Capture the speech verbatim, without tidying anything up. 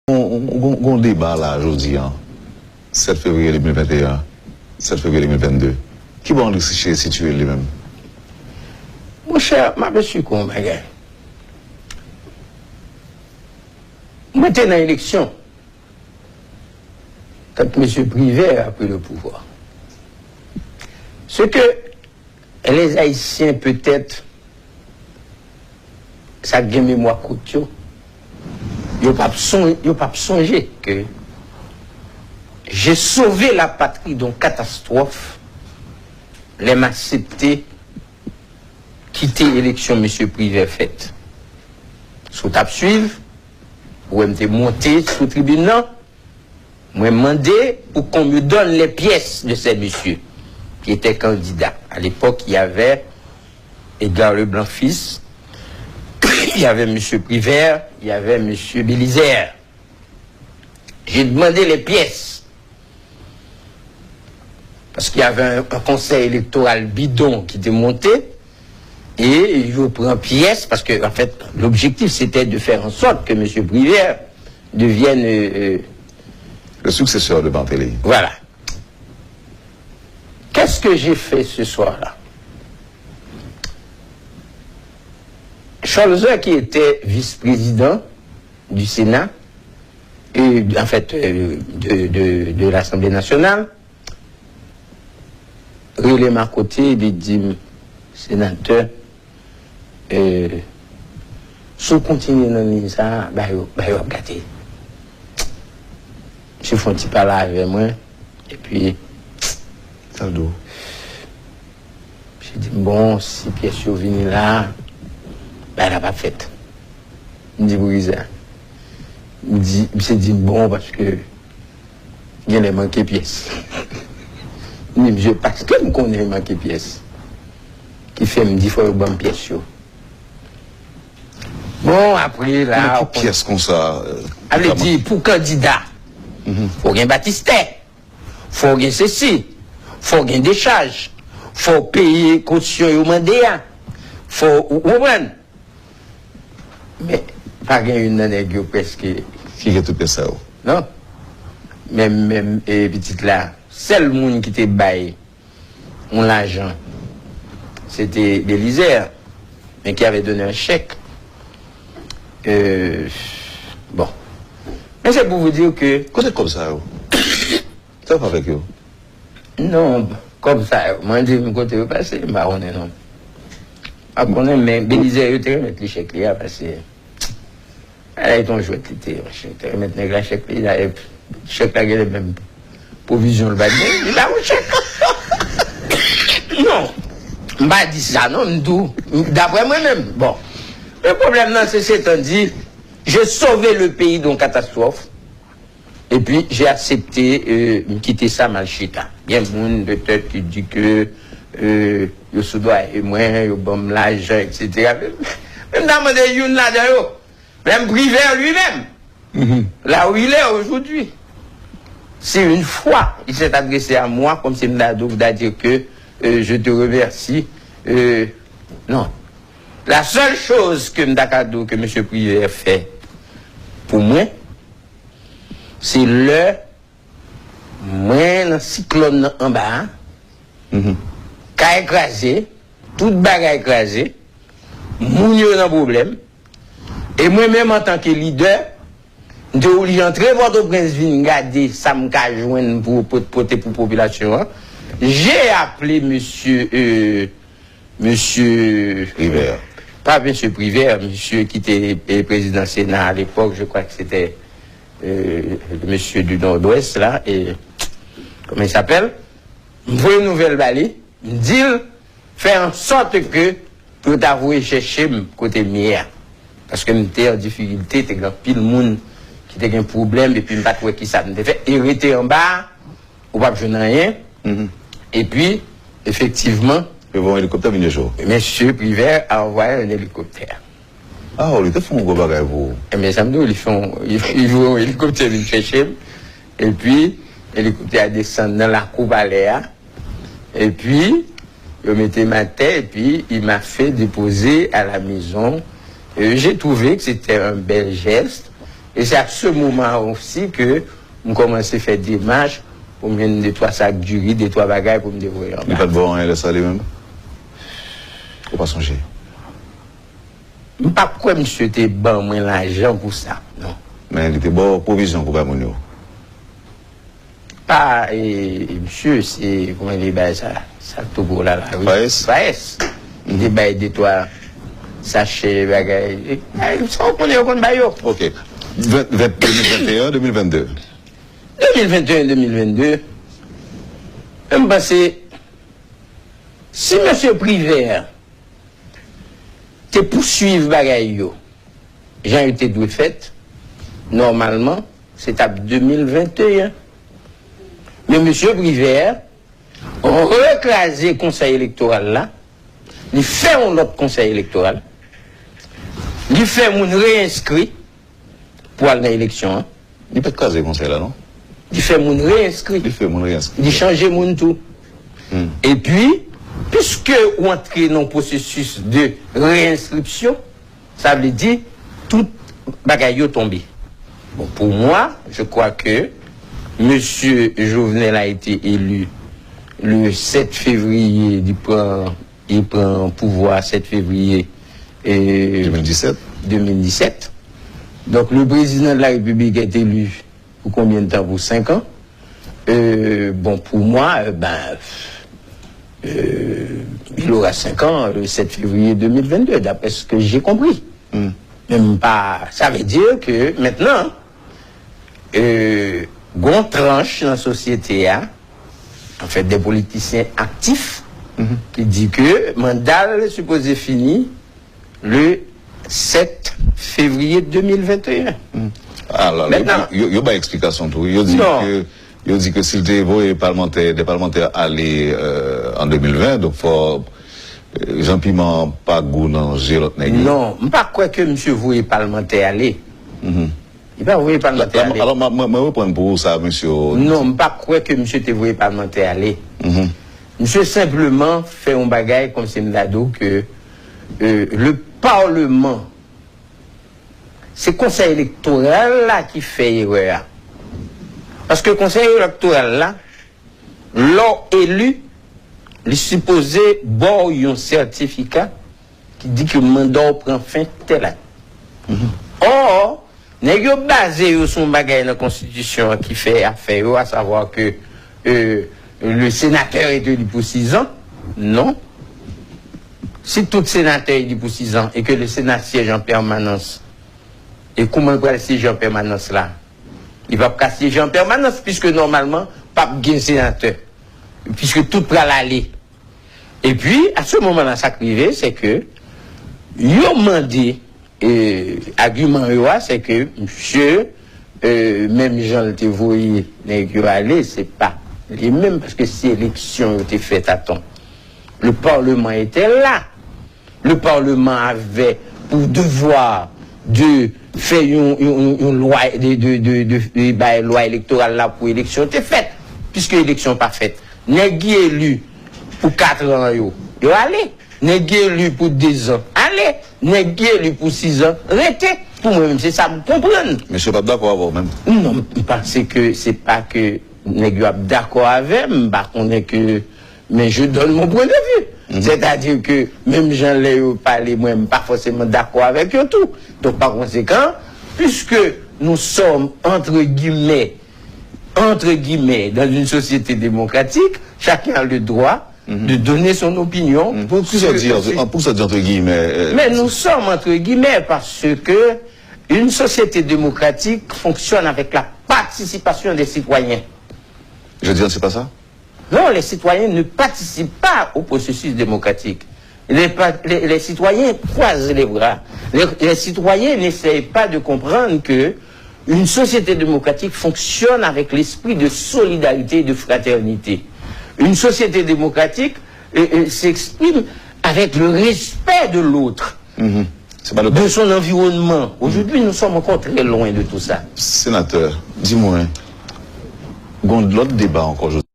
Gon, gon, gon, gon deba la jodi a, sèt fevriye de mil venteyen, sèt fevriye de mil vennde. Ki bò André Riché sitiye l li menm? Monchè, m ap esplike w yon bagay. Mwen te nan eleksyon kont mesye Privert a pri le pouvwa. Se ke les Haïtiens, petèt, sa k gen memwa kout yo, yo p ap son-, yo p ap sonje ke j'ai sauvé la patrie d'une catastrophe lè m aksepte kite eleksyon mesye Privert fèt. Si w t ap swiv, ou wè m te monte sou tribin nan, mwen mande pour qu'on me donne les pièces de ces messieurs qui étaient candidats. À l'époque, il y avait Edgar Leblanc fils, il y avait monsieur Privert, il y avait monsieur Bélizaire. J'ai demandé les pièces. Parce qu'il y avait un, un conseil électoral bidon qui était monté, et yo pran pyès, parce que, en fait, l'objectif, c'était de faire en sorte que monsieur Privert devienne, euh, euh, le successeur de Martelly. Voilà. Qu'est-ce que j'ai fait ce soir-là? Cholzer, qui était vice-président du Sénat, et, en fait, euh, de, de, de l'Assemblée nationale, rele m akote, li di m, Senatè, euh, si w kontinye nan liy sa a, bagay yo, bagay yo ap gate. Misye fè yon ti pale avè mwen, epi sa l di w? Misye di m, bon, si pyès yo vini la, bagay la p ap fèt. M di, poukisa? M di, misye di m, bon, paske genlè manke pyès. M di, misye, paske m konnen manke pyès, ki fè m di fò yo ban m pyès yo. Bon, apre la, men ki pyès konsa? A vle di, pou kandida, fò gen batistè. Fò w gen sesi, fò w gen dechaj, fò w peye kosyon yo mande a, fò w, ou konprann? Men, pa gen youn nan nèg yo prèske. Ki gen tout pyès sa yo? Non. Men, menm, e, pitit la, sèl moun ki te bay yon lajan, se te Belizaire, men ki avè done yon chèk. Euh, bon. Men se pou vous dire que. Kote kòb sa yo? Sa w fè avèk yo? Non, kòb sa yo, mwen di m kote yo pase, m pa konnen non. M pa konnen, men Belizaire yo te remèt li chèk li a, paske, ala, e t on jwèt li te ye, monchè. Te remèt nèg la chèk li, dayè, chèk la genlè menm pwovizyon l pa t gen, li ba ou chèk. Non, m pa di sa non, m di w, daprè mwen menm, bon. Men pwoblèm nan, se, se tan di, j'ai sauvé le pays d'une catastrophe. Epi, j'ai accepté, euh, m kite sa, m al chita. Gen moun, petèt, ki di ke, euh, yo soudoye mwen, yo ban m lajan, et cetera. Men m ta mande youn ladan yo, menm Privert li menm, là où il est aujourd'hui. Si une fois il s'est adressé à moi, comme si m ta di w, m ta di ke, euh, je te remercie. Euh, non. La seule chose ke m ta ka di w ke mesye Privert fè pou mwen, se lè mwen nan siklòn nan anba a, kay kraze, tout bagay kraze, moun yo nan pwoblèm, e mwen menm antanke lidè, m te oblije antre Pòtoprens vin gade sa m ka jwenn pou pot-, pote pou popilasyon an. J'ai appelé monsieur, euh, Monsieur Privert. Pas Monsieur Privert, monsieur qui était, euh, président Sénat à l'époque, je crois que c'était, euh, le monsieur du Nord-Ouest, là, et, comment il s'appelle? M voye nouvèl ba li, m di l, fè an sòt ke pou yo ta voye chèche m kote m ye a. Paske m te an difikilte, te gen anpil moun ki te gen pwoblèm, epi m pa t wè kisa m te fè. E rete anba a, ou p ap jwenn anyen. Epi, efektivman, yo voye yon elikoptè vin chèche w. Monsieur Privert a envoyé un hélicoptère. Ah, li te fè yon gwo bagay pou ou. Ebyen, sa m di w, li fè yon, li, li voye yon elikoptè vin chèche m. Epi, elikoptè a desann nan lakou palè a. Epi, yo mete m atè, epi il m'a fait déposer à la maison. Euh, j'ai trouvé que c'était un bel geste. E se a se moman osi ke m kòmanse fè demach pou m jwenn de twa sak diri, de twa bagay pou m te voye anba. Li pa t ba w anyen lè sa li menm? Ou pa sonje? M p ap kwè misye te ban mwen lajan pou sa, non. Men li te ba w pwovizyon pou bay moun yo? Pa, e, misye, se, kòman li bay sa? Sa k tou gwo la, la, wi. Fayès? Fayès. Li te bay de twa sachè bagay. E, e, sa w konnen yo konn bay yo. Ok. Ven, ven, de mil venteyen, de mil vennde. De mil venteyen, de mil vennde, m panse, si mesye Privè te pouswiv bagay yo jan yo te dwe fèt, nòmalman, se t ap de mil venteyen. Men mesye Privè rekraze konsèy elektoral la, li fè yon lòt konsèy elektoral, li fè moun reyenskri pou al nan eleksyon an. Li pa t kraze konsèy la, non? Li fè moun reyenskri. Li fè moun reyenskri. Li chanje moun tou. Hmm. Epi, piske ou antre nan pwosesis de reenskripsyon, sa vle di tout bagay yo tonbe. Bon, pour moi, je crois que Monsieur Jovenel a été élu le sept février, li pran, li pran pouvwa sept février, euh, deux mille dix-sept. Deux mille dix-sept. Donc, le président de la République est élu pour combien de temps? Pour cinq ans. Euh, bon, pour moi, euh, ben, euh, il aura cinq ans le sept février deux mille vingt-deux, d'après ce que j'ai compris. Hmm. Men m pa, sa vle di ke mentnan, euh, gon tranch nan sosyete a, an fèt, de politisyen aktif, mhm, ki di ke manda l sipoze fini le sept février deux mille vingt et un. Hmm. Alò, yo, mentnan, yo, yo bay eksplikasyon tou. Yo di, non, ke, yo di ke si l te voye palmantè, de palmantè ale, euh, an de mil ven, donk fò, euh, Jean Piment pa gou nan je lòt nèg yo. Non, m pa kwè ke misye voye palmantè ale. Mhm. Li pa voye palmantè ale. Alò, mwen, mwen, mwen reprann pou ou sa, mesye. Non, m pa kwè ke misye te voye palmantè ale. Mhm. Misye senpleman fè yon bagay kòmsi m ta di w ke, euh, le Parlement, se Konsèy Elektoral la ki fè erè a. Paske Konsèy Elektoral la, lè w eli, li sipoze ba w yon sètifika ki di ke manda w pran fen tèl ane. Mhm. Or, nèg yo baze yo sou yon bagay nan konstitisyon an ki fè afè yo, a savwa ke, euh, le sénateur est élu pour six ans. Non. Si tout senatè eli pou sis an e ke le Sénat siège en permanence, e kouman l pral syeje an pèmanans la? Li p ap ka syeje an pèmanans, piske nòmalman, p ap gen senatè, piske tout pral ale. Epi, a se moman la, sa k rive, se ke yo mande, e, agiman yo a, se ke misye, e, menm jan l te voye nèg yo ale, se pa li menm, paske si eleksyon yo te fèt a tan, le Parlement était là. Le Parlement avait pour devoir de fè yon, yon, yon, yon lwa, de, de, de, de, de bay lwa elektoral la pou eleksyon te fèt, piske eleksyon pa fèt. Nèg ki eli pou kat an yo, yo ale. Nèg ki eli pou dezan, ale. Nèg ki eli pou sizan, rete. Pou mwen menm, se sa m konprann. Mesye p ap dakò avè w menm? Non, m panse ke se pa ke nèg yo ap dakò avè m, m pa konnen ke, mais je donne mon point de vue. Mhm. Sètadi ke menm jan lè yo pale, mwen, m pa fòseman dakò avèk yo tou. Donk, pa konsekan, piske nous sommes, entre guillemets, entre guillemets, dans une société démocratique, chacun a le droit, mhm, de donner son opinion, mhm, sur, sur, an, poukisa w di entre guillemets, euh, mais nous sommes entre guillemets parce que une société démocratique fonctionne avec la participation des citoyens. Je dis, c'est pas ça? Non, les citoyens ne participent pas au processus démocratique. Les, pa- les, les citoyens croisent les bras. Les, les citoyens n'essayent pas de comprendre que une société démocratique fonctionne avec l'esprit de solidarité et de fraternité. Une société démocratique, euh, euh, s'exprime avec le respect de l'autre, mhm, de son environnement. Aujourd'hui, nous sommes encore très loin de tout ça. Senatè, di mwen, gon lòt deba ankò jodi.